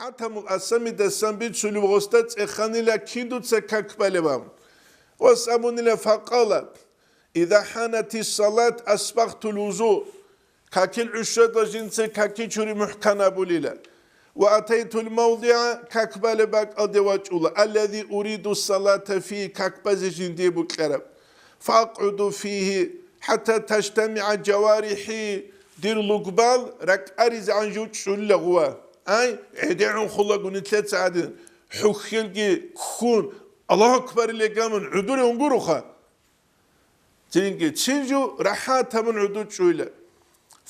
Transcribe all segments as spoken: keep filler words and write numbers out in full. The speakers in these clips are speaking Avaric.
ГӀатамул Асамидасан бицулеб гъосда цӀеханила кидуца как балеб абун. Гъос абунила, факъала: «Иза хӀанати салат асбагътул вузу». Какил гӀушадал жинца каки чури мухӀкан абулила. «Ва атайтул мавдигӀа», как балеб бакӀалде вачӀула, «аллази уриду салата фи», как базе жиндие букӀараб. «Факъуду фихи хӀатта таштамигӀа жаварихӀи», дир лугбал ракӀаризегӀан жучӀулла гъува. Ай, гӀедегӀун хулаго нилъеца гӀадин, хӀухьелги ккун, Аллагьу акбариле гамун гӀудуре унгуруха. Цинги цинжу рахӀат гьабун гӀуду чӀуйла.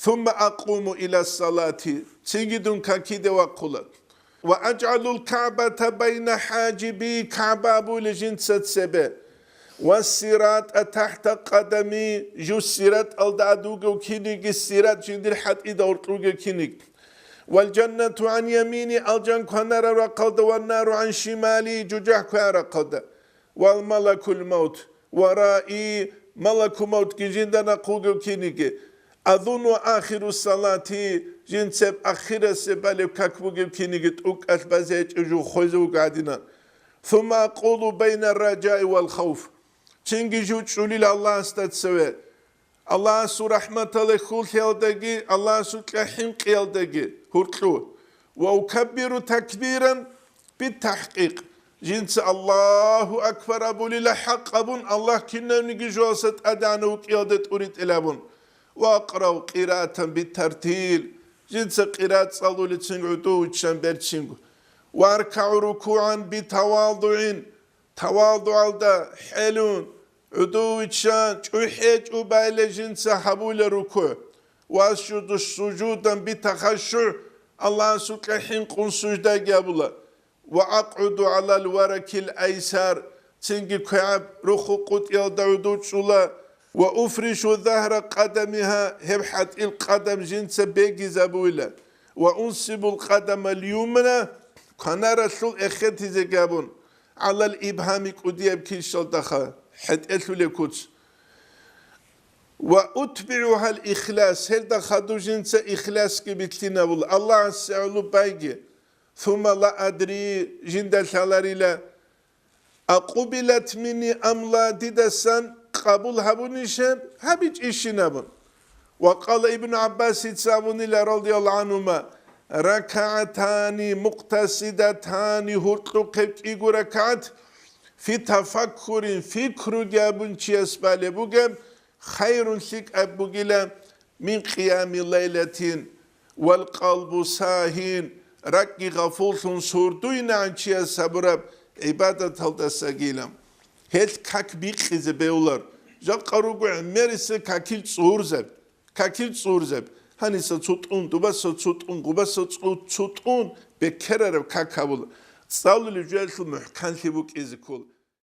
Сумма акъуму иля салати, цинги дун какиде вахъула. Ва аджгӀалул КагӀбата байна хӀаджиби, КагӀба абуйла жинца цебе. Ва сиратӀа тахӀта къадами, жу сиратӀалда гӀад вугев киниги, сират жиндир хӀатӀида гьоркьугев киниг. Вал жаннату гӀан ямини, алжан кванараб рахъалда, ван нару гӀан шимали, жужахӀ кван рахъалда. Вал малакул мавт вараи, малакул мавтги жинда нахъ вугев киниги. Азун ва ахиру салати, жинцеб ахирасеб балеб как бугев киниги тӀукӀалъ базе гьечӀев жугьу хвезе вуго гӀадина. Сумма акъулу байна ражаи вал хавф. Цинги жу чӀулил Аллагьасда цеве. Аллагьасул рахӀматалде хьулъиялдаги, Аллагьасукьа хӀинкъиялдаги гьуркьу. Ва укаббиру такбиран, битахӀкъикъ, жинца Аллагьу акбар абулила хӀакъ абун, Аллагь кинавниги жоялса тӀадегӀанав вукӀиялде тӀуритӀил абун. Ва акърау къираатан битартил, жинца къираат цӀалулецин гӀодов виччан берцинго. Ва аркагӀу рукугӀан битавадугӀин, тавадугӀалда хӀелун, гӀодов виччан чӀухӀе чӀубайле жинца гьабула рукугӀ, ва асжуду сужудан битахашшугӀ, Аллагьасукьа хӀинкъун суждаги гьабула, ва акъгӀуду гӀалал варакил айсар, цинги квегӀаб руху къутӀиялда гӀодов чӀула, ва уфришу загьра къадамиха, гьеб хӀатӀил къадам жинца бегизабуйла, ва унсибул къадамал юмна, кванаралъул эхетизе габун, гӀалал ибгьами кӀудияб килщалдаха, хӀетӀелъулеб куц. Ва утбигӀугьал ихлас, гьелда хадуб жинца ихласги билълъинабула, Аллагьасе гӀоло байги. Сумма ла адри, жинда лъаларила, акъубилат минни ам ла, дидасан къабул гьабунищ гьеб, гьабичӀищин абун. Ва къала Ибну ГӀаббасица абунила, радияллагьу гӀанхума: «РакагӀатани мукътасидатани, гьуркьухъеб кӀиго ракагӀат, фи тафаккурин, пикруги абун чияс балеб бугеб, хайрун, лъикӀаб бугила, мин къиями лайлатин, вал къалбу сагьин, ракӀги гъафуллъун сурдуйнагӀан чияс гьабураб гӀибадаталдасагила». Гьелъ как бикъизе бегьулар, жакъа руго гӀемерисел какил цӀурзаб. Какил цӀурзаб, гьаниса цутӀун, дубаса цутӀун, гъубаса цу-, цутӀун беккерараб как гьабула, цӀалулеб жоялъул мухӀканлъи букӀизе ккола.